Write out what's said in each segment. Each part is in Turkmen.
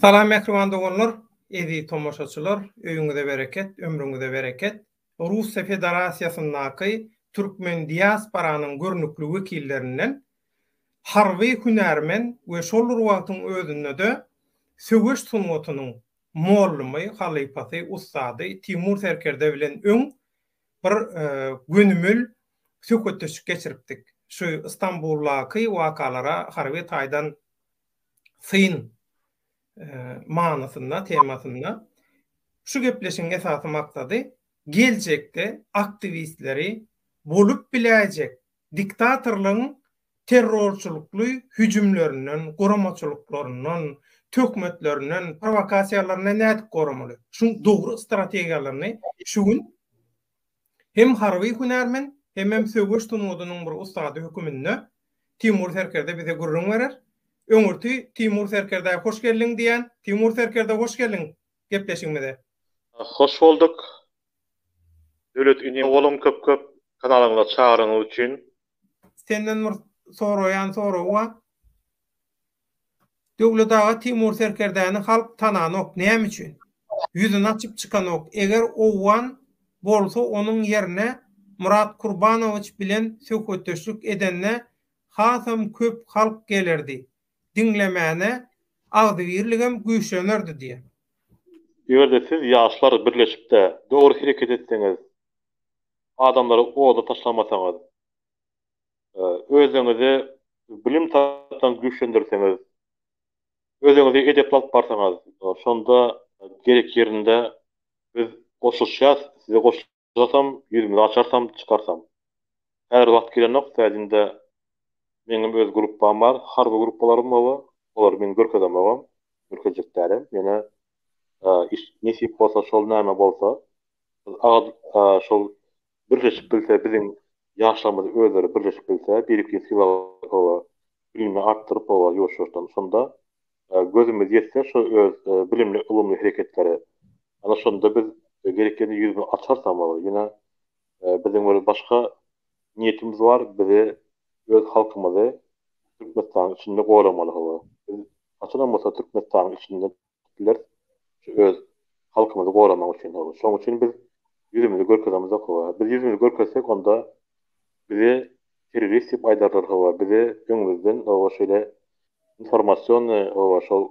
Salam mähriban doganlar, eziz tomaşaçylar, öýüňize bereket, ömrüňize bereket. Russiýa Federasiýasyndaky türkmen diasporanyň görnükli wekillerinden harby hünärmen we şol bir wagtyň özünde-de söweş sungatynyň mollumy, halypasy, ussady Timur serkerde bilen öň bir gönümel söhbetdeşlik geçiripdik. Şu Stambuldaky wakalara harby taýdan syn manysynda, temasynda. Şu gepleşigiň esasy maksady geljekde aktiwistleri bolup biläýjek diktatorlygyň terrorçylykly hüjümlerinden, guramaçylyklaryndan, töhmetlerinden, prowokasiýalaryndan nädip goramaly? Şuň dogry strategiýalaryny şu gün hem harby hünärmen, hemem söweş sungatynyň bir ussady höküminde Timur serkerde bize gürrüň berer. Öňürti Timur serkerdä hoş geldiň diýýän. Timur serkerde hoş geldiň gepleşigimize. Hoş bolduk. Döwlet inim boluň köp köp kanalyňyza çagyryňyz üçin. Senden bir soraýan soragy bar. Döwlet aga Timur serkerdäni halk tananok näme üçin? Ýüzüni açyp çykanok. Eger owgan bolsa onuň ýerine Myrat Kurbanowiç bilen söhbetdeşlik edende hasam köp halk gelerdi. Diňlemäne agzybirligem güýçlenerdi diýen. Egerde siz ýaşlar birleşipde dogry hereket etseňiz adamlary oda taşlamasaňyz özüňizi bilim tarapdan güýçlendirseňiz, özüňizi edepli alyp barsaňyz, şonda gerek ýerinde biz goşulyşýas, size goşulasam, ýüzümizi açarsam, çykarsam. Häzir wagt gelenok, sebäbi meňem öz gruppam bar, harby gruppalarym bar, olary men görkezemogam, görkezjek dälem, ýöne iş nesip bolsa şol näme bolsa, şol birleşip bilse biziň ýaşlarymyz özleri birleşip bilse birikli sylap hawa bilimini artdyryp hawa ýuwaş ýuwaşdan şonda gözümiz ýetse şo öz bilimli ylymly hereketlere ana şonda biz gerek ýerde ýüzümizi açarsam hawa ýöne biziň bir başga niýetimiz bar bizi öz halkymyzy Türkmenistanyň içinde goramaly hawa biz haçanam bolsa Türkmenistanyň içinde bileris şu öz halkymyzy goramak üçin hawa şoň üçin biz ýüzümizi görkezemizok hawa biz ýüzümizi görkezsek onda bizi terrorist diýip aýdarlar hawa bizi öňümizden hawa şeýle informasionnyý hawa şol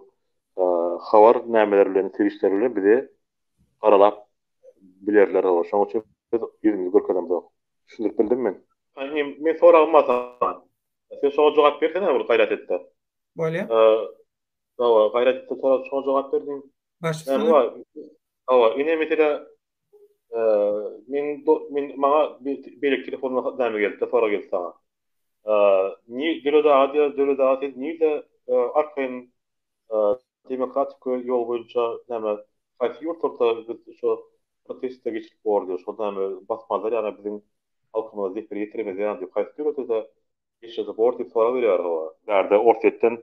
habar nämeler bilen serişdeler bilen bizi garalap bilerler hawa şoň üçin biz ýüzümizi görkezemizok düşündirip bildim men. Inim men soragym bar saňa sen şoňa jogap bersene bir gaýrat etde. Bolýa. Hawa, gaýrat etde sorag şoňa jogap berdiň. Baş üstüne. Hawa, ine mesele men men maňa beýleki telefondan näme geldi, sorag geldi saňa. Ni Döwlet aga diýýär, Döwlet aga siz nirde arkaýyn demokratik ýol boýunça näme haýsy ýurtlarda biz şo protestde geçirip bor diýýär, şol näme basmazlar ýa biziň halkymyza zeper ýetirmez ýa diýip haýsy döwletde Geçirse bor diýip sorag berýär hawa. Bärde Orsýetden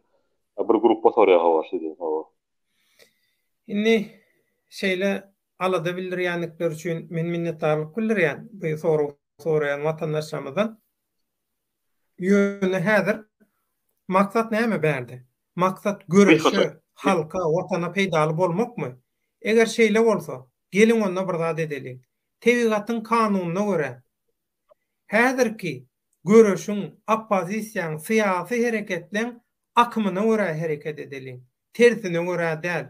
bir gruppa soraýar hawa şeýle hawa. Indi şeýle alada bildirýändikleri üçin men minnetdarlyk bildirýän bu sorag soraýan watandaşlarymyzdan. Ýöne häzir maksat näme bärde? Maksat göreşe, halka, watana peýdaly bolmakmy? Eger şeýle bolsa, geliň onda bir zat edeliň. Tebigatyň kanunyna görä, Häzirki göreşiň, oppozisiýaň, syýasy hereketleň akymyna görä hereket edeliň, tersine görä däl.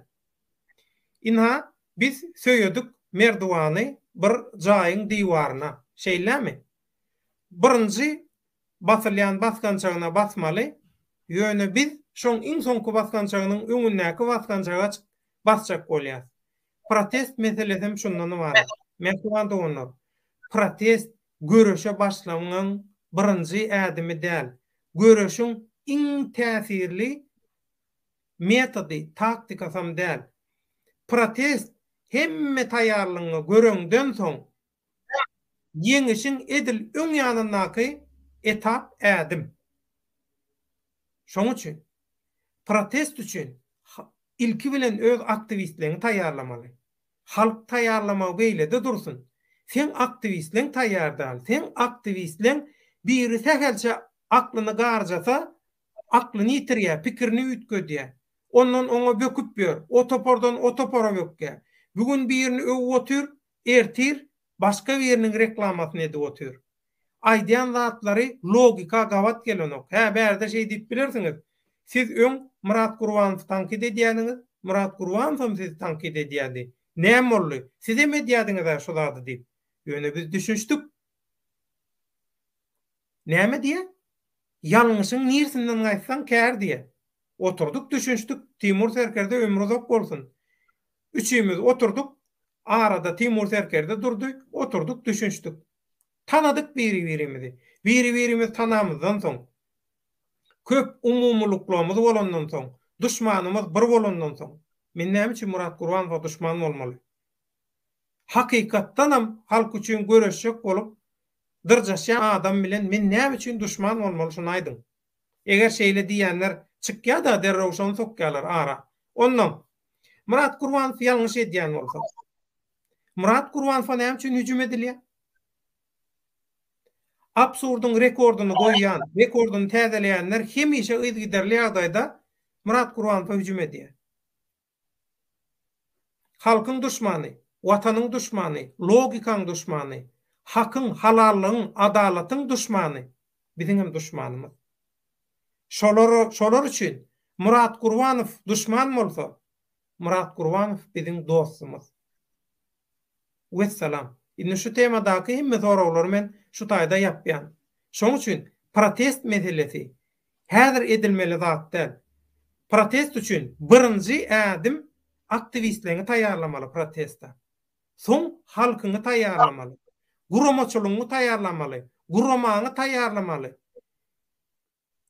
Ynha, biz söýedik merdiwany bir jaýyň diwaryna, şeýlemi? Birinji basylýan basgançagyna basmaly, ýöne biz şoň iň soňky basgançagynyň öňündäki basgançaga basjak bolýas. Protest meselesem şundan ybarat. Mähriban doganlar, protest göreşe başlamagyň birinji ädimi däl. Göreşiň iň täsirli metody, taktikasam däl. Protest hemme taýýarlygyňy göreňden soň, ýeňişiň edil öň ýanyndaky etap, ädim. Şoň üçin, protest üçin ilki bilen öz aktiwistleňi taýýarlamaly. Halk taýýarlamagy beýlede dursun. Seň aktiwistleň taýýar däl. Seň aktiwistleň biri sähelçe aklyny garjasa, aklyny ýitirýär, pikirini üýtgedýär. Ondan oňa böküp ýör. O topardan o topara bökýär. Bu gün birini öwüp otyr, ertir başga biriniň reklamasyny edip otyr. Aýdýan zatlary logika gabat gelenok. Hä, bärde şeý diýip bilersiňiz. Siz öň Myrat Gurbanowy tankyt edýädiňiz, Myrat Gurbanowam sizi tankyt edýädi. Näme boldy? Sizem edýädiňiz-ä şu zady diýip. Ýöne biz düşünişdik. Näme diýýä? Ýalňyşyň nirsinden gaýtsaň kär diýýä. Oturdyk düşünişdik, Timur serkerde ömri uzak bolsun. Üçimiz oturdyk, arada Timur serkerde durdy, oturdyk düşünişdik. Tanadyk biri-birimizi. Biri-birimizi tanamyzdan soň, köp umumylyklarymyz bolandan soň, duşmanymyz bir bolandan soň, men näme üçin Myrat Gurbanowa duşman bolmaly? Hakykatdanam halk üçin göreşjek bolup dyrjaşýan adam bilen men näme üçin duşman bolmaly şuny aýdyň. Eger şeýle diýýänler çykýada derrew şony sokýalar ara. Onnoň Myrat Gurbanow ýalňyş edýän bolsa. Myrat Gurbanowa näme üçin hüjüm edilýär? Absurdyň rekordyny goýýan, rekordyny täzeleýänler hemişe yzygiderli ýagdaýda Myrat Gurbanowa hüjüm edýär. Halkyň duşmany, Watanyň duşmany, logikaň duşmany, hakyň, halallygyň, adalatyň duşmany biziňem duşmanymyz. Şolar şolar üçin Myrat Gurbanow duşman bolsa, Myrat Gurbanow biziň dostumyz. Wessalam. Indi şu temadaky hemme soraglary men şu taýda ýapýan. Şoň üçin protest meselesi häzir edilmeli zat däl. Protest üçin birinji ädim aktiwistleňi taýýarlamaly protesta. Soň halkyňy taýýarlamaly. Guramaçylygyňy taýýarlamaly. Guramaňy taýýarlamaly.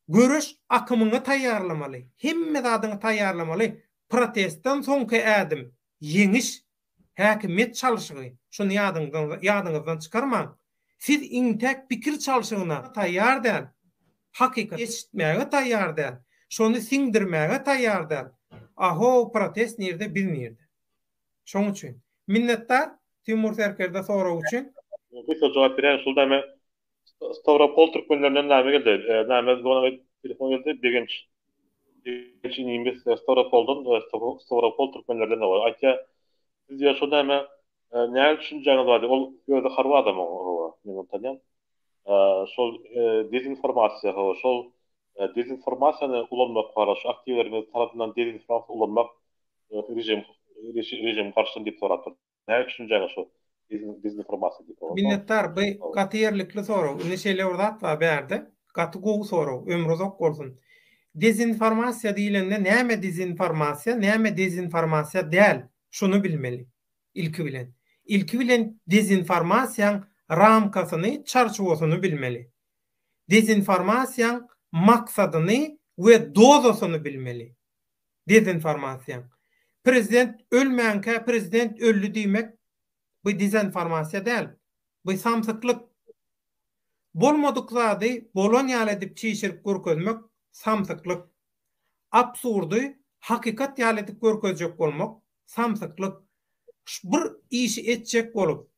Göreş akymyňy taýýarlamaly, hemme zadyňy taýýarlamaly, protestden soňky ädim, ýeňiş, häkimiýet çalşygy, şuny ýadyňdan ýadyňyzdan çykarmaň. Siz intäk pikir çalşygyna taýýar däl, hakykaty eşitmäge taýýar däl, şony siňdirmäge taýýar däl. Ahow, protest nirde, biz nirde? Şoň üçin. Minnetdar, Timur serkerde sorag üçin. Gysga jogap beräýiň, şul näme Stawropol türkmenlerinden näme geldi? Näme zona telefon geldi? Begenç. Begenç inimiz Stawropoldan, Stawropol türkmenlerden bar. Aýtýar, siz diýýär, şo näme, näme düşünjäňiz bar diýýär. Ol özi harby adam hawa, men ony tanýan. Şol dezinformasiýa hawa, şol dezinformasiýany ulanmak bar, şu aktiwlerimiz tarapyndan dezinformasiýa ulanmak režim režim garşydan diýip sorapdyr. Näme düşünjäňiz şu dezinformasiýa diýip sorasa? Minnetdar, bu gaty ýerlikli sorag. Indi şeýle bir zat bar bärde. Gaty gowy sorag. Ömri uzak bolsun. Dezinformasiýa diýlende näme dezinformasiýa, näme dezinformasiýa däl? Şuny bilmeli. Ilki bilen. Ilki bilen dezinformasiýaň ramkasyny, çarçuwasyny bilmeli. Dezinformasiýaň maksadyny we dozasyny bilmeli. Dezinformasiýaň. Prezident ölmänkä prezident öldi diýmek bu dezinformasiýa däl. Bu samsyklyk. Bolmadyk zady bolan ýaly edip çişirip görkezmek samsyklyk. Absurdy hakykat ýaly edip görkezjek bolmak samsyklyk. Bir işi etjek bolup,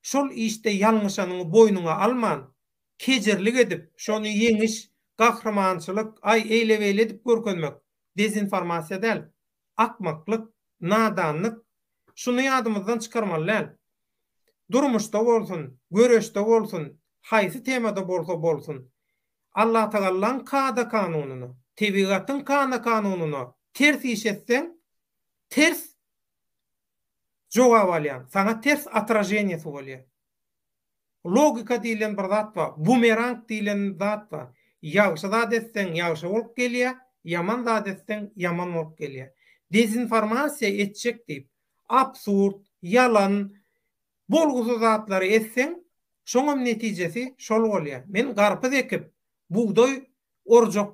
şol işde ýalňyşanyňy boýnuňa alman, kejirlik edip, şony ýeňiş, gahrymançylyk, aý eýle-beýle edip görkezmek dezinformasiýa däl, akmaklyk, nadanlyk. Şuny ýadymyzdan çykarmaly däl. Durmuşda bolsun, göreşde bolsun, haýsy temada bolsa bolsun, Allatagallaň kada-kanunyna, tebigatyň kana-kanunyna ters iş etseň, ters jogap alýaň, saňa ters otraženiýasy bolýar. Logika diýlen bir zat bar, bumerang diýlen zat bar. Ýagşy zat etseň ýagşy bolup gelýär, ýaman zat etseň ýaman bolup gelýär. Dezinformasiýa etjek diýip, absurd, ýalan, bolgusyz zatlary etseň, şoňam netijesi şol bolýar. Men garpyz ekip, bugdaý orjak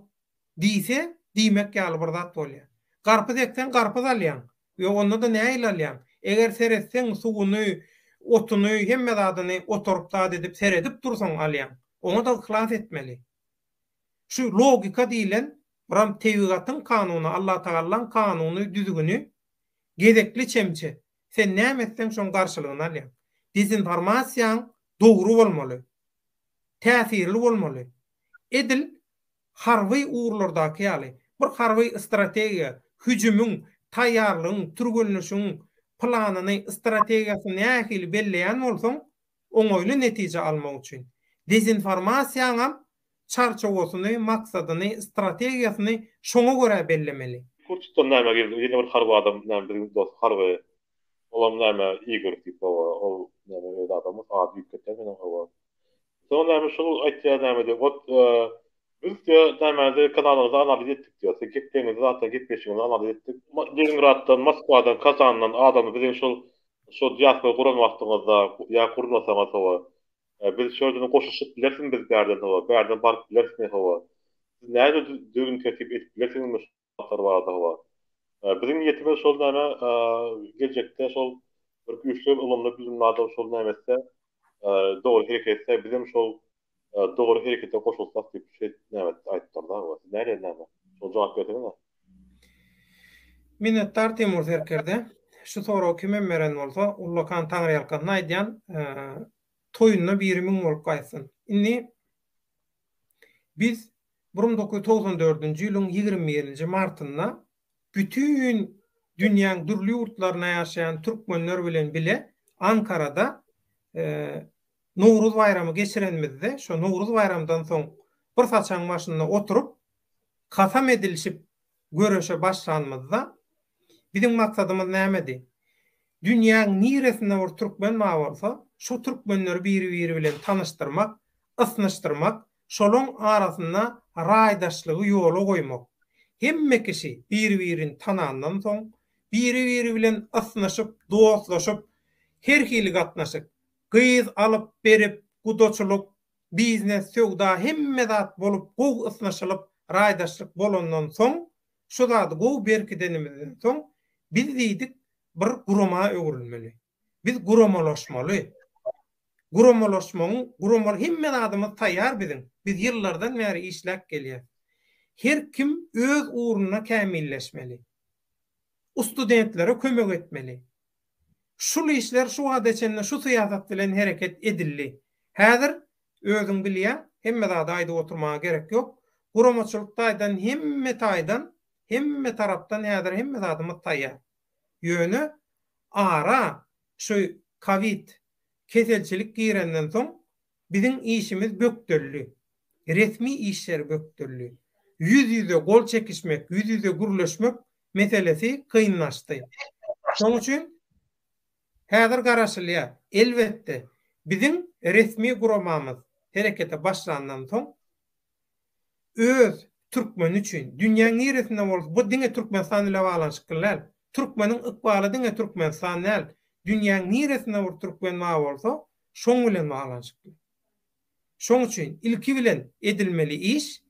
diýse, diýmek ýaly bir zat bolýar. Garpyz ekseň garpyz alýaň. Ýok, onda-da nähili alýaň? Eger seretseň, suwuny, otuny, hemme zadyny otaryp zat edip seredip dursaň alýaň. Oňa-da yhlas etmeli. Şu logika diýlen biram tebigatyň kanuny, Allatagallaň kanuny, düzgüni gezekli çemçe. Sen näme etseň şoň garşylygyny alýaň. Dezinformasiýaň dogry bolmaly. Täsirli bolmaly. Edil harby ugurlardaky ýaly, bir harby strategiýa. Hüjümiň, taýýarlygyň, türgenleşigiň planyny, strategiýasyny nähili belleýän bolsaň, oňaýly netije almak üçin, dezinformasiýaňam çarçuwasyny, maksadyny, strategiýasyny şoňa görä bellemeli. Kurçukdan näme girdi ýene bir harby adam näme biziň dost harby olam näme Igor diýip hawa ol näme öz adamymyz ady üýtgetýän meniň hawa soň näme şol aýtýar näme diýip ot biz diýýär nämäňizi kanalyňyzy analiz etdik diýýär siz gepleýiňizi zatlar gepleşigiňizi analiz etdik Leningraddan Moskwadan Kazandan adamlar biziň şol şol diaspora guran wagtyňyzda ýa gurmasaňyz hawa Biz şu ýerden goşulyşyp bilerismi biz bärden hawa, bärden baryp bilerismi hawa. Siz näme düzgün tertip edip bilersiňizmi şu zatlar barada hawa. Biziň niýetimiz şol näme geljekde şol bir güýçli ylymly bilimli adam şol näme etse dogry hereket etse bizem şol dogry herekete goşulsak diýip şeýdip näme aýtdylar da hawa. Siz nähili näme? Şoňa jogap berseňiz. Minnetdar Timur serkerde. Şu soragy kimem beren bolsa, ullakan taňryýalkasyn aýdýan, toýunda biri müň bolup gaýtsyn. Indi biz 1994-nji ýylyň 21-nji martynda bütin dünýäň dürli ýurtlarynda ýaşaýan türkmenler bilen bile Ankarada Nowruz baýramy geçirenimizde, şo Nowruz baýramdan soň bir saçagyň başynda oturyp, Kasam edilişip göreşe başlanymyzda biziň maksadymyz nämedi? Dünýäň niresinde bir türkmen bar bolsa, şo türkmenleri biri-biri bilen tanyşdyrmak, ysnyşdyrmak, şolaň arasynda raýdaşlygy ýola goýmak. Hemme kişi biri-birini tanandan soň, biri-biri bilen ysnyşyp, dostlaşyp, her hili gatnaşyk, gyz alyp-berip, gudaçylyk, Biznes, söwda hemme zat bolup gowy ysnyşylyp raýdaşlyk bolandan soň şu zady gowy berkidenimizden soň biz diýdik bir gurama öwrülmeli. Biz guramalaşmaly. Guramalaşmagyň guramaly hemme zadymyz taýýar biziň. Biz ýyllardan bäri işläp gelýäs. Her kim öz ugrunda kämilleşmeli. Ustudentlere kömek etmeli. Şul işler şu wagta çenli şu syýasat bilen hereket edildi. Häzir, özüň bilýäň, hemme zady aýdyp oturmaga gerek ýok, guramaçylyk taýdan hemme taýdan, hemme tarapdan häzir hemme zadymyz taýýar. Ýöne ara şu kowid keselçilik girenden soň Biziň işimiz bökdeldi. Resmi işler bökdeldi. Ýüz-ýüze gol çekişmek, ýüz-ýüze gürleşmek meselesi kynlaşdy. Şonuň üçin häzir garaşylýar. Elbetde, biziň resmi guramamyz herekete başlandan soň, öz türkmeni üçin, dünýäň niresinde bolsa, bu diňe Türkmenistan ile baglanyşykly däl. Türkmeniň ykbaly diňe Türkmenistan däl. Dünýäň niresinde bir türkmen bar bolsa, şoň bilen baglanyşykly. Şoň üçin ilki bilen edilmeli iş,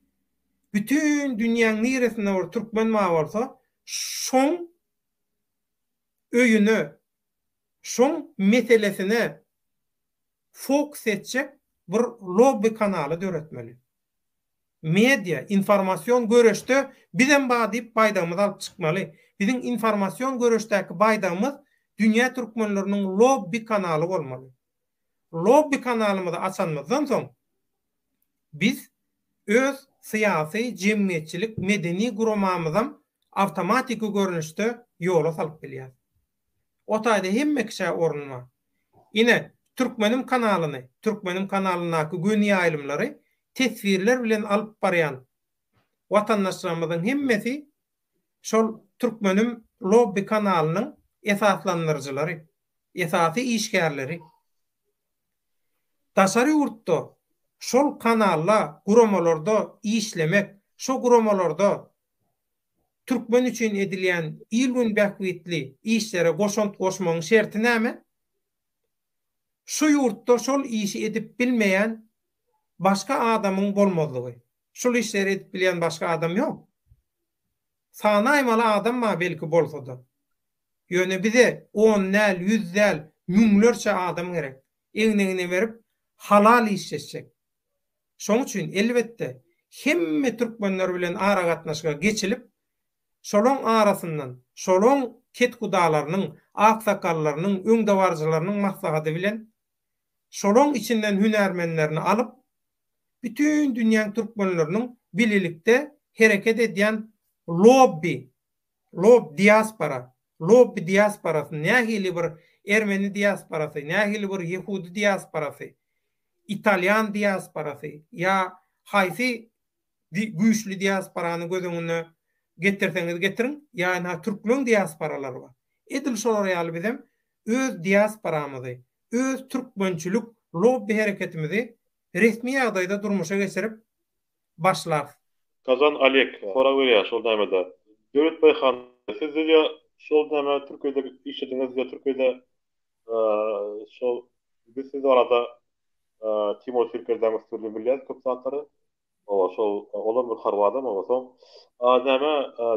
bütin dünýäň niresinde bir türkmen bar bolsa, şoň öýüne, şoň meselesine fokus etjek bir lobby kanaly döretmeli. Media, informasion göreşde bizem bar diýip baýdagymyzy alyp çykmaly. Biziň informasion göreşdäki baýdagymyz dünýä türkmenleriniň lobby kanaly bolmaly. Lobby kanalymyzy açanymyzdan soň biz öz syýasy, jemgyýetçilik, medeni guramamyzam awtomatiki görnüşde ýola salyp bilýäris. O taýda hemme kişä orun bar. Ine, Türkmenim kanalyny, Türkmenim kanalyndaky göni ýaýlymlary teswirler bilen alyp barýan watandaşlarymyzyň hemmesi şol Türkmenim lobby kanalynyň esaslandyryjylary, esasy işgärleri. Daşary ýurtda şol kanalda, guramalarda işlemek, şo guramalarda Türkmen üçin edilýän il-gün bähbitli işlere goşant goşmagyň şerti näme? Şu ýurtda şol işi edip bilmeýän başga adamyň bolmazlygy. Şul işleri edip bilýän başga adam ýok. Sanaýmaly adam bar belki bolsa-da. Ýöne bize on däl, ýüz däl, müňlerçe adam gerek. Egin-egne berip halal işleşjek. Şoň üçin, elbetde, hemme türkmenler bilen aragatnaşyga geçilip, şolaň arasyndan, şolaň ketkudalarynyň, aksakallarynyň, öňdebaryjylarynyň maslahady bilen, şolaň içinden hünärmenlerini alyp, bütin dünýäň türkmenleriniň bilelikde hereket edýän lobbi. Lob diaspora, lobby diasporasy nähili bir ermeni diasporasy, nähili bir ýehudi diasporasy, italýan diasporasy ýa haýsy güýçli diasporany göz öňüne getirseňiz getiriň, ýa ynha türkleň diasporalary bar. Edil şolar ýaly bizem öz diasporamyzy, öz türkmençilik lobby hereketimizi resmi ýagdaýda durmuşa geçirip başlarys. Kazan Oleg sorag berýär şol nämede. Döwlet Baýhan siz diýýär şol näme Türkiýede işlediňiz diýýär Türkiýede şol biz siz barada Timur Sirkerdäň üsti bilen bilýäs köp zatlary. Hawa şol olam bir harby adam hawa soň näme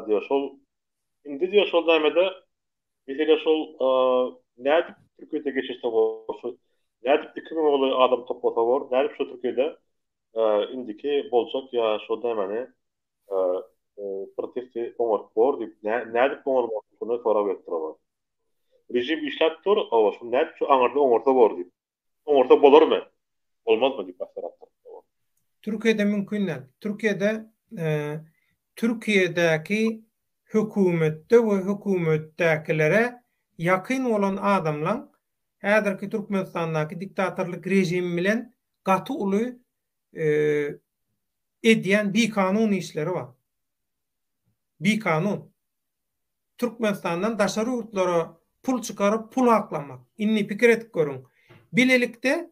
diýýär şol indi diýýär şol nämede Mesele şol nädip Türkiýede geçirse bor şu nädip 2000 golaý adam toplasa bor nädip şu Türkiýede indiki boljak ýa şo nämäni protesti oňaryp bor diýip nädip oňarmak şony sorag beripdir olar. Režim işläp dur hawa şony nädip şu aňyrda oňarsa bor diýip. Oňarsa bolarmy? Bolmazmy diýip sorapdyr. Türkiýede mümkin däl. Türkiýede Türkiýedäki hökümetde we hökümetdäkilere ýakyn bolan adamlaň häzirki Türkmenistandaky diktatorlyk režimi bilen gaty uly edýän bikanun işleri bar. Bikanun. Türkmenistandan daşary ýurtlara pul çykaryp pul aklamak. Indi pikir edip görüň. Bilelikde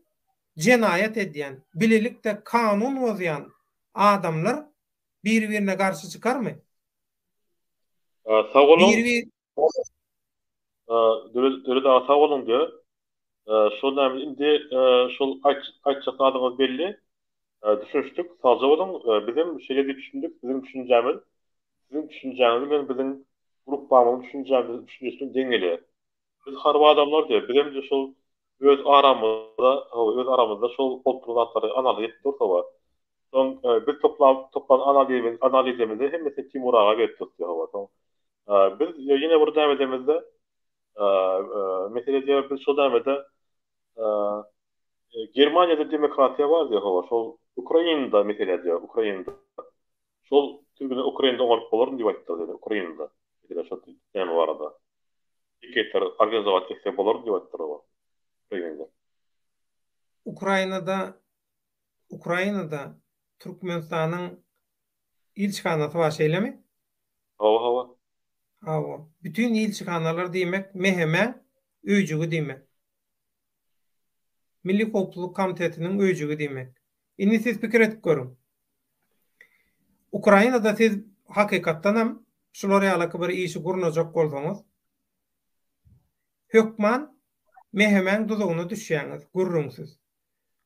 jenaýat edýän, bilelikde kanun bozýan adamlar biri-birine garşy çykarmy? Sag boluň. Döwlet aga sag boluň diýe. Şol näme indi şol aýtjak zadyňyz belli. Düşünişdik. Sagja boluň. Bizem şeýle diýip düşündik. Siziň düşünjämiz siziň düşünjäňiz bilen biziň gruppamyzyň düşünjämiz düşünjesine deň gelýär. Biz harby adamlar diýe. Bizem şol öz aramyzda öz aramyzda şol bolup duran zatlary analiz edip durus hawa. Soň biz toplap toplan analizimiz analizimizi hemmesini Timur aga berip durus diýe hawa. Soň biz ýene bir näme edemizde Mesele diýýär, biz şo dämede Germaniýada demokratiýa bar diýýär, hawa, şol Ukrainada mesele diýýär, Ukrainada. Şol sürgüni Ukrainada oňaryp bolarmy diýip aýtdylar diýýär, Ukrainada. Mesele şo näme barada. Piketler organizowat etse bolarmy diýip aýtdylar, hawa, Ukrainada. Ukrainada Ukrainada Türkmenistanyň ilçihanasy bar şeýlemi? Hawa hawa. Hawa. Bütin ilçihanalar diýmek MHM-äň öýjügi diýmek. Milli howpsuzlyk komitetiniň öýjügi diýmek. Indi siz pikir edip görüň. Ukrainada siz hakykatdanam şular ýalaky bir işi gurnajak bolsaňyz, hökman MHM-äň duzagyna düşýäňiz, gürrüňsiz.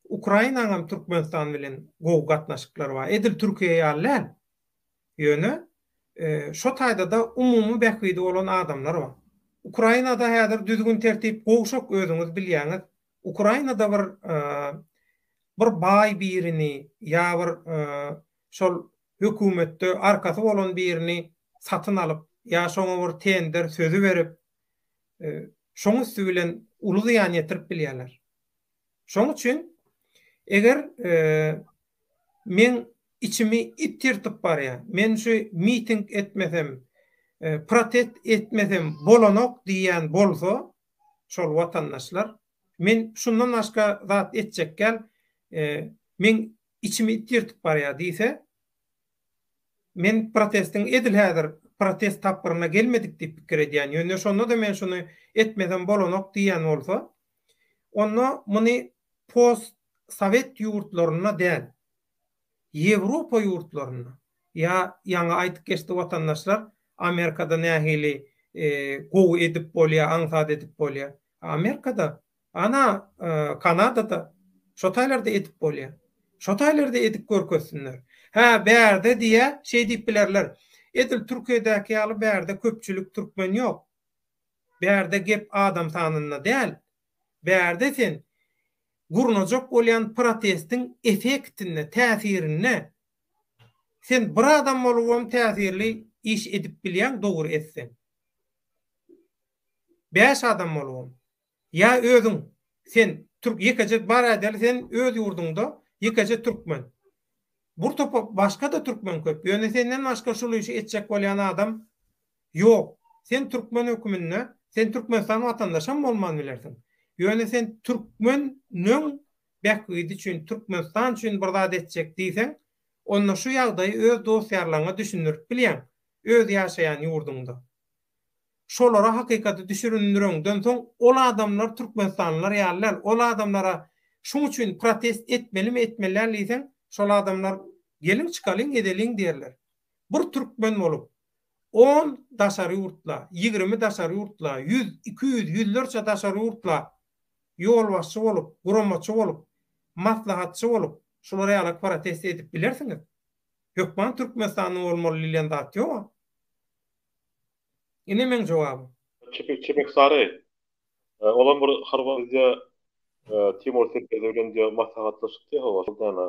Ukrainaňam Türkmenistan bilen gowy gatnaşyklary bar. Edil Türkiýe ýaly däl. Ýöne şo taýda-da umumy bähbidi bolan adamlar bar. Ukrainada häzir düzgün-tertip gowşak özüňiz bilýäňiz. Ukrainada bir bir baý birini ýa bir şol hökümetde arkasy bolan birini satyn alyp ýa şoňa bir tender sözi berip şoň üsti bilen uly zyýan ýetirip bilýärler. Şoň üçin eger meň içimi it ýyrtyp barýar, men şu miting etmesem, protest etmesem bolanok diýýän bolsa şol watandaşlar, men şundan başga zat etjek däl, meň içimi it ýyrtyp barýar diýse, Men protestiň edil häzir protest tapgyryna gelmedik diýip pikir edýän, ýöne şonda-da men şuny etmesem bolanok diýýän bolsa, onda muny post sowet ýurtlarynda däl, Ýewropa ýurtlarynda ýa ýaňy aýdyp geçdi watandaşlar Amerikada nähili gowy edip bolýar, aňsat edip bolýar. Amerikada Ana, Kanadada şo taýlarda edip bolýar. Şo taýlarda edip görkezsinler. Hä, bärde diýä, şeý diýip bilerler. Edil Türkiýedäki ýaly bärde köpçülik türkmen ýok. Bärde gep adam sanynda däl. Bärde sen gurnajak bolýan protestiň efektinde, täsirinde. Sen bir adam bolubam täsirli iş edip bilýäň dogry etseň. Bäş adam bolubam. Ýa özüň, sen, türk, ýekeje bar ädeli sen öz ýurduňda ýekeje türkmen. Bur topar başga-da türkmen köp, ýöne senden başga şul işi etjek bolýan adam. Ýok. Sen türkmen höküminde, sen Türkmenistan watandaşam bolman bilersiň. Ýöne sen türkmen nöň bähbidi üçin, Türkmenistan üçin bir zat etjek diýseň, onda şu ýagdaýy öz dost-ýarlaryňa düşündirip bilýäň, öz ýaşaýan ýurduňda. Şolara hakykaty düşürindireňden soň ol adamlar türkmenistanlylar ýaly däl. Ol adamlara şuň üçin protest etmelimi etmeli däl diýseň, şol adamlar geliň çykalyň edeliň diýerler. Bir türkmen bolup on daşary ýurtla, 20 daşary ýurtla, ýüz, 200, ýüzlerçe daşary ýurtla ýolbaşçy bolup, guramaçy bolup, maslahatçy bolup şular ýaly protest edip bilersiňiz. Hökman Türkmenistanda bolmaly diýlen zat ýoga. Ine meň jogabym. Çepek Çepek Sary. Olam bir harby diýe Timur Serkerde bilen diýe maslahatlaşypdy hawa şol däne.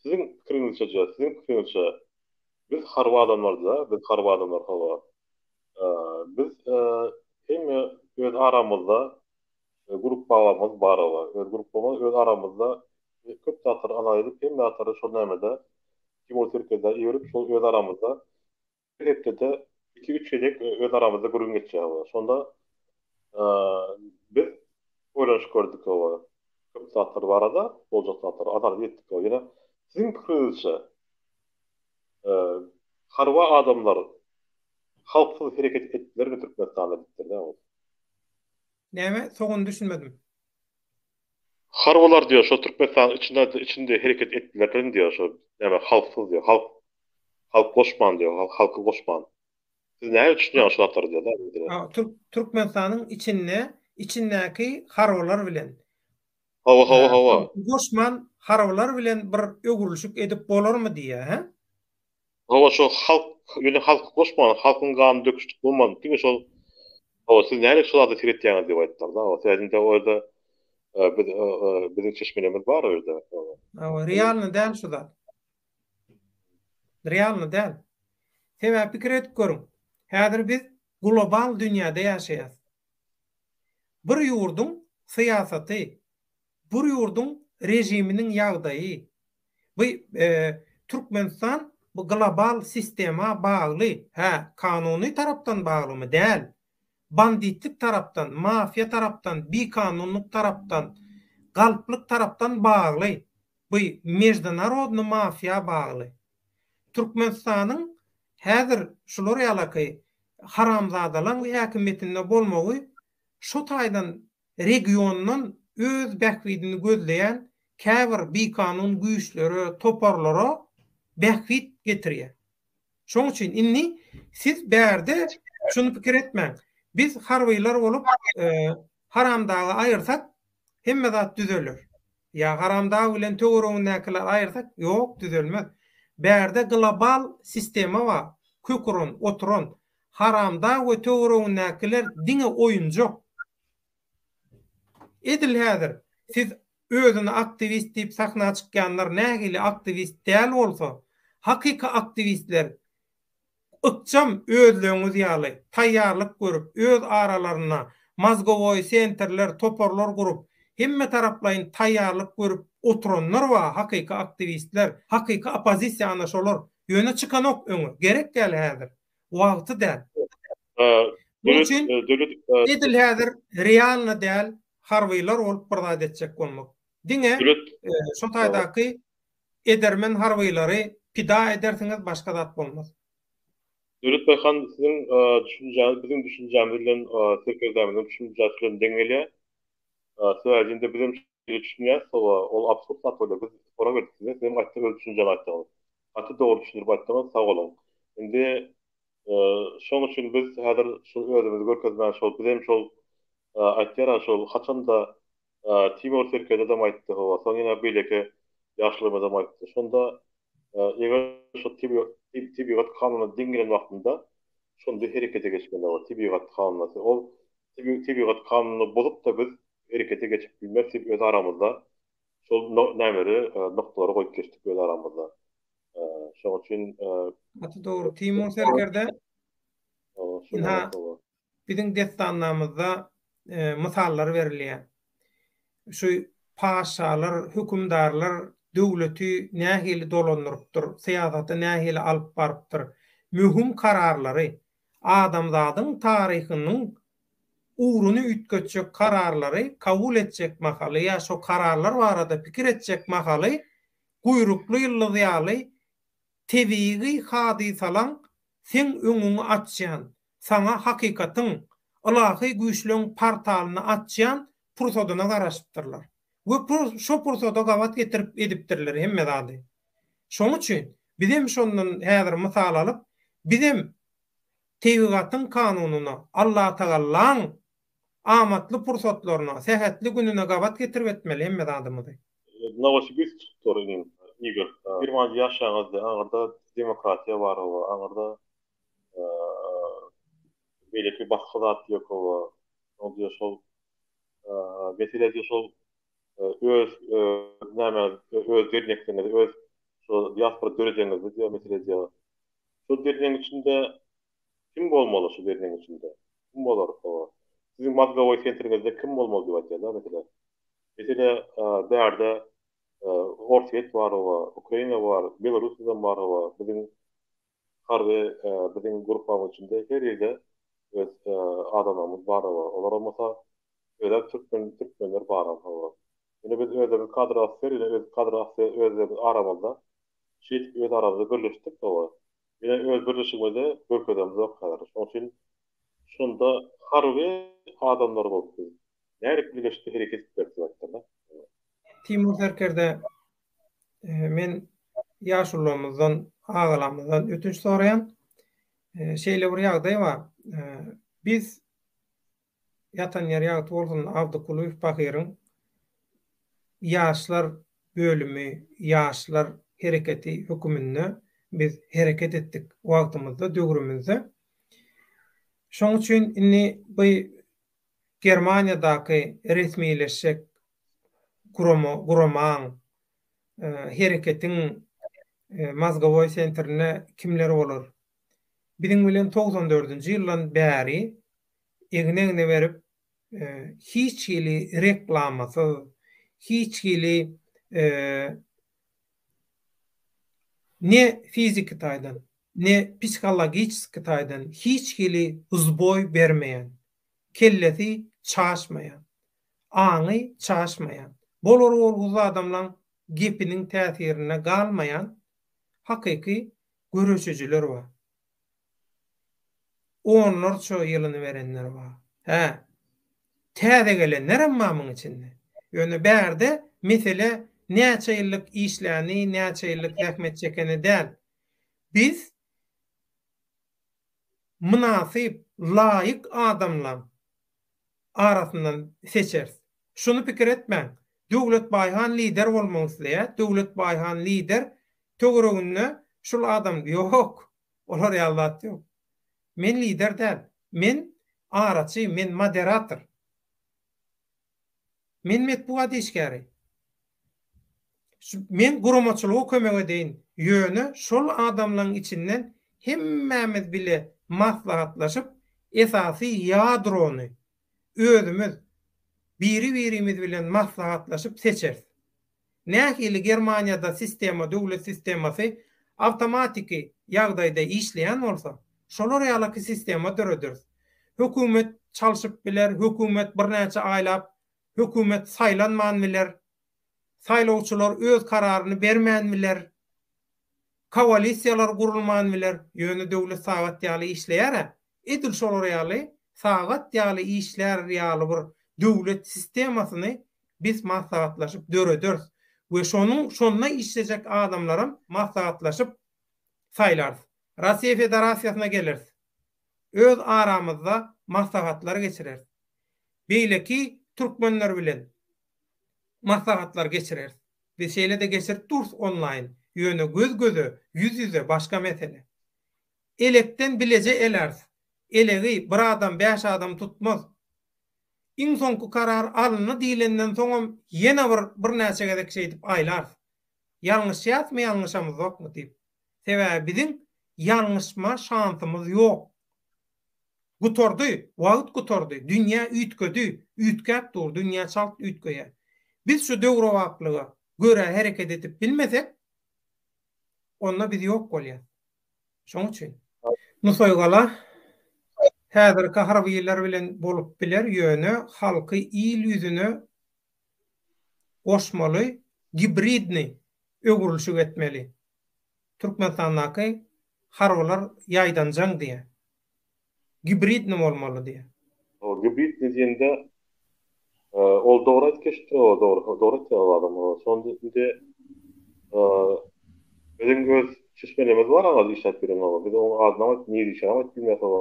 Siziň pikiriňizçe siziň pikiriňizçe biz harby adamlar-da, biz harby adamlar hawa. Biz hemme öz aramyzda gruppalarymyz bar hawa. Öz gruppamyz öz aramyzda köp zatlary analiz edip hemme zatlary şol nämede Timur Serkerdä iberip şol öz aramyzda bir hepdede iki-üç gezek öz aramyzda gürrüň geçýär hawa. Şonda biz oýlanyşyp gördük hawa. Köp zatlar barada, boljak zatlary analiz etdik hawa. Ýöne siziň pikiriňizçe harby adamlar halksyz hereket etdilermi Türkmenistanda diýipdir dä ol. Näme? Soňuny düşünmedim. Harbylar diýýär şo Türkmenistanyň içinde içinde hereket etdilermi diýýär şo näme halksyz diýýär halk halk goşman diýýär halky goşman. Siz nähili düşünýäňiz şu zatlara diýýär da mesele. Türkmenistanyň içinde içindäki harbylar bilen Hawa hawa hawa. Goşman harbylar bilen bir öwrülişik edip bolarmy diýýär hä? Hawa şo halk ýöne halky goşman halkyň ganyny döküşdik bolman diňe şol hawa siz nälik şo zada seretýäňiz diýip aýtdylar da hawa sebäbi indi o ýerde biz biziň çeşmelerimiz bar o ýerde. Hawa realny däl şu zat. Realny däl. Sebäbi pikir edip görüň. Häzir biz global dünýäde ýaşaýas. Bir ýurduň syýasaty Bir ýurduň režiminiň ýagdaýy, bu Türkmenistan bu global sistema bagly, hä, kanuny tarapdan baglymy? Däl. Banditlik tarapdan, mafiýa tarapdan, bikanunlyk tarapdan, galplyk tarapdan bagly. Bu meždunarodny mafiýa bagly. Türkmenistanyň häzir şular ýalaky haramzadalaň häkimiýetinde bolmagy şo taýdan regiondan öz bähbidini gözleýän käbir bikanun güýçlere, toparlara bähbit getirýär. Şoň üçin indi siz bärde şuny pikir etmäň. Biz harbylar bolup Haramdagy aýyrsak hemme zat düzeler. Ýa Haramdag bilen töweregindäkileri aýyrsak, ýok düzelmez. Bärde global sistema bar, kök uran, oturan. Haramdag we töweregindäkiler diňe oýunjak. Edil häzir siz özüni aktiwist diýip sahna çykýanlar nähili aktiwist däl bolsa, hakyky aktiwistler ykjam özleňiz ýaly taýýarlyk görüp, öz aralarynda mozgowoý sentrler, toparlar gurup, hemme taraplaýyn taýýarlyk görüp oturanlar bar, hakyky aktiwistler, hakyky oppozisiýa ana şolar. Ýöne çykanok öňe, gerek däl häzir. Wagty däl. Munuň üçin edil häzir realny däl harbylar bolup bir zat etjek bolmak. Diňe şo taýdaky edermen harbylary pida edersiňiz başga zat bolmaz. Döwlet Baýhan siziň düşünjäňiz biziň düşünjämiz bilen serkerdämiziň düşünjäsi bilen deň gelýär. Sebäbi indi bizem şeýle düşünýäs hawa ol absurd zat bolýar. Biz sorag berdik size sizem aýtdyňyz öz düşünjäňizi aýtdyňyz. Gaty dogry düşündirip aýtdyňyz sag boluň. Indi şoň üçin biz häzir şol özümizi görkezmän şol bizem şol aýtýara şol haçanda Timur serkerdedem aýtdy hawa soň ýene beýleki ýaşulymyzam aýtdy. Şonda eger şo tebigat kanunyna deň gelen wagtynda şonda herekete geçmeli hawa tebigat kanuny ol tebigat kanunyny bozup-da biz herekete geçip bilmeris diýip öz aramyzda Şol nämeleri noktalary goýup geçdik öz aramyzda. Şoň üçin Gaty dogry. Timur serkerde Ynha biziň dessanlarymyzda mysallar berilýär. Şu paşalar, hökümdarlar döwleti nähili dolandyrypdyr, syýasaty nähili alyp barypdyr. möhüm kararlary, adamzadyň taryhynyň ugruny üýtgetjek kararlary kabul etjek mahaly ýa şo kararlar barada pikir etjek mahaly guýrukly ýyldyz ýaly tebigy hadysalaň seň öňüňi açýan, saňa hakykatyň, ylahy güýçleň portalyny açýan pursadyna garaşypdyrlar. We şo pursada gabat getirip edipdirler hemme zady. Şoň üçin bizem şondan häzir mysal alyp, bizem tebigatyň kanunyna, Allatagallaň amatly pursatlaryna, sähetli gününe gabat getirip etmeli hemme zadymyzy. Nowosibirsk çykyp dur inim. Igor, Germaniýada ýaşaýaňyzda aňyrda demokratiýa bar oba, aňyrda beýleki basgy zat ýok oba. Şoň diýe şol mesele diýe şol öz näme öz dernekliňizi öz şo diaspora döredeňizde diýe mesele diýe. Şo dernegiň içinde kim bolmaly şo dernegiň içinde? Kim bolar oba? Siziň mozgowoý sentriňizde kim bolmaly diýip aýtýar-da mesele. Mesele bärde Orsýet bar oba, Ukraina bar, Belarusýadan bar oba, biziň harby biziň gruppamyz içinde her ýerde öz adamlarymyz bar oba. Olar bolmasa özem türkmen türkmenler baram oba. Ýöne biz özlerimiz kadr ofiser ýöne öz kadr ofiser özlerimiz aramyzda şeýdip öz aramyzda birleşdik oba. Ýöne öz birleşigimizi görkezemizok häzir. Şonuň üçin şonda harby adamlar bolup biz nädip birleşip hereket edip bileris diýip aýtdylar. Timur serkerde men ýaşulularymyzdan, agalarymyzdan ötünç soraýan. Şeýle bir ýagdaý bar. Biz ýatan ýeri ýagty bolsun Abdy Kulyýew pahyryň ýaşlar bölümi, ýaşlar hereketi höküminde biz hereket etdik wagtymyzda, döwrümizde. Şoň üçin indi bu Germaniýadaky resmileşjek gurama, guramaň, hereketiň mozgowoý sentrinde kimler bolar? Biziň bilen 94-nji ýyldan bäri egin-egne berip, hiç hili reklamasyz, hiç hili ne fiziki taýdan, ne psihologiçeski taýdan hiç hili zboý bermeýän, kellesi çaşmaýan, aňy çaşmaýan, bolar-bolgusyz adamlaň gepiniň täsirinde galmaýan hakyky göreşijiler bar. Onlarça ýylyny berenler bar. Hä, täze gelenlerem bar muň içinde. Ýöne bärde mesele näçe ýyllyk işläni, näçe ýyllyk zähmet çekeni däl. Biz mynasyp, laýyk adamlaň arasyndan seçeris. Şuny pikir etmäň. Döwlet Baýhan lider bolmak isleýär. Döwlet Baýhan lider, töwereginde şul adam ýok. Olar ýaly zat ýok. Men lider däl. Men araçy, men moderator. Men metbugat işgäri. Men guramaçylyga kömek edeýin, ýöne şol adamlaryň içinden hemmämiz bile maslahatlaşyp, esasy ýadrony özümiz biri-birimiz bilen maslahatlaşyp seçeris. Nähili Germaniýada sistema, döwlet sistemasy awtomatiki ýagdaýda işleýän bolsa, şolar ýalaky sistema dörederis. Hökümet çalşyp biler, hökümet birnäçe aýlap hökümet saýlanman biler, saýlawçylar öz kararyny bermän biler, koalisiýalar gurulman biler, ýöne döwlet sagat ýaly işleýär-ä. Edil şolar ýaly sagat ýaly işlär ýaly bir döwlet sistemasyny biz maslahatlaşyp dörederis we şonuň şonda işlejek adamlaram maslahatlaşyp saýlarys. Russiýa Federasiýasyna geleris. Öz aramyzda maslahatlar geçireris. Beýleki türkmenler bilen maslahatlar geçireris. Biz şeýle-de geçirip durus onlaýn, ýöne göz-göze, ýüz-ýüze başga mesele. Elekden bileje eläris. Elegi bir adam, bäş adam tutmaz. Iň soňky karar alyndy diýlenden soňam ýene bir birnäçe gezek şeýdip aýlarys. Ýalňyşýasmy, ýalňyşamyzokmy diýip. Sebäbi biziň ýalňyşma şansymyz ýok. Gutardy, wagt gutardy, dünýä üýtgedi, üýtgäp dur, dünýä çalt üýtgeýär. Biz şu döwrebaplyga görä hereket edip bilmesek, onda biz ýok bolýas. Şoň üçin. Nusaýgala häzirki harbylar bilen bolup biler ýöne halky il ýüzüne goşmaly gibridny öwrülişik etmeli. Türkmenistandaky harbylar ýaýdanjaň diýýär. Gibridny bolmaly diýýär. O gibridny diýende ol dogry aýdyp geçipdir o dogry dogry aýtýar ol adam. Şonda indi biziň öz çeşmelerimiz bar aňa işläp ýören oba. Biz onuň adynam aýdyp nirde işleýänini aýdyp bilmeris oba.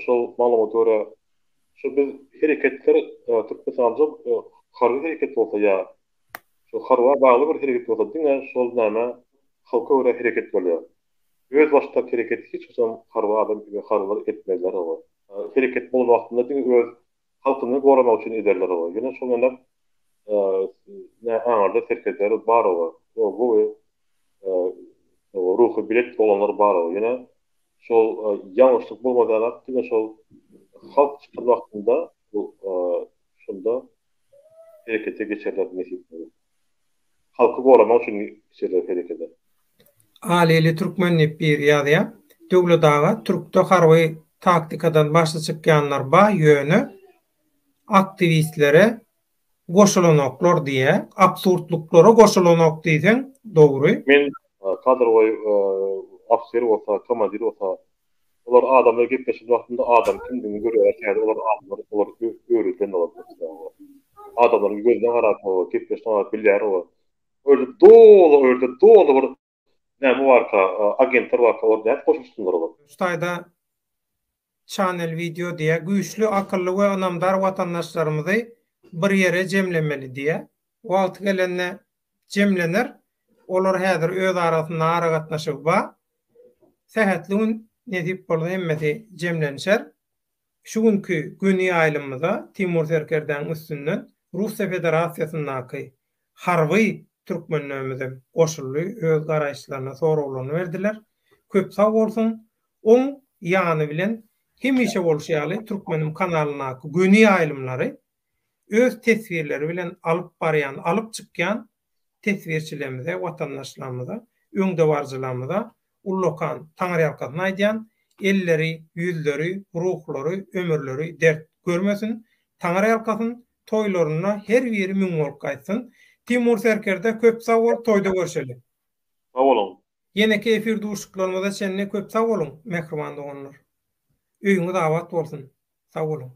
Şol maglumata görä şu biz hereketler Türkmenistanda harby hereket bolsa ýa şu harba bagly bir hereket bolsa diňe şol näme halka görä hereket bolýar. Öz başdak hereket hiç haçan harby adam we harbylar etmezler oba. Hereket bolan wagtynda diňe öz halkyny goramak üçin ederler oba. Ýöne şol ýöne nä aňyrda serkerdeler bar oba. O gowy ruhy belet oglanlar bar oba. Ýöne şol ýalňyşlyk bolmaz ýalak diňe şol halk çykan wagtynda şonda herekete geçerler nesip bolsa. Halky goramak üçin geçerler herekete. Alili Türkmen diýip biri ýazýar. Döwlet aga türkde harby taktikadan başy çykýanlar ba ýöne aktiwistlere goşulanoklar diýýä. Absurdlyklara goşulanok diýseň dogry. Men kadrowoý ofiser bolsa, komandir bolsa, olar adamlar gepleşen wagtynda adam kimdigini görýärler täze olar adamlar olar öwredilen olar adamlaryň gözüne garap gepleşine garap bilýär olar. O ýerde doly o ýerde doly bir näme barka agentler barka olar nädip goşulyşsynlar olar. Şu taýda Channel video diýä güýçli akylly we ynamdar watandaşlarymyzy bir ýere jemlemeli diýä. Wagty gelende jemlener. Olar häzir öz arasynda aragatnaşygy ba. Sähetli gün nesip bolsa hemmesi jemlenişer. Şu günki göni ýaýlymymyza Timur serkerdäň üstünden Russiýa Federasiýasyndaky harby türkmenlerimizem goşuldy, öz garaýyşlaryny, soraglaryny berdiler. Köp sag bolsun. Oň ýany bilen hemişe bolşy ýaly Türkmenim kanalyndaky göni ýaýlymlary öz teswirleri bilen alyp barýan, alyp çykýan teswirçilerimize, watandaşlarymyza, öňdebaryjylarymyza ullakan taňryýalkasyn aýdýan, elleri, ýüzleri, ruhlary, ömürleri dert görmesin, taňryýalkasyn, toýlarynda her biri müň bolup gaýtsyn. Timur serkerde köp sag bol, toýda görşeli. Sag boluň. Ýeneki efir duşuşyklarymyza çenli köp sag boluň, mähriban doganlar. Öýüňiz abat bolsun. Sag boluň.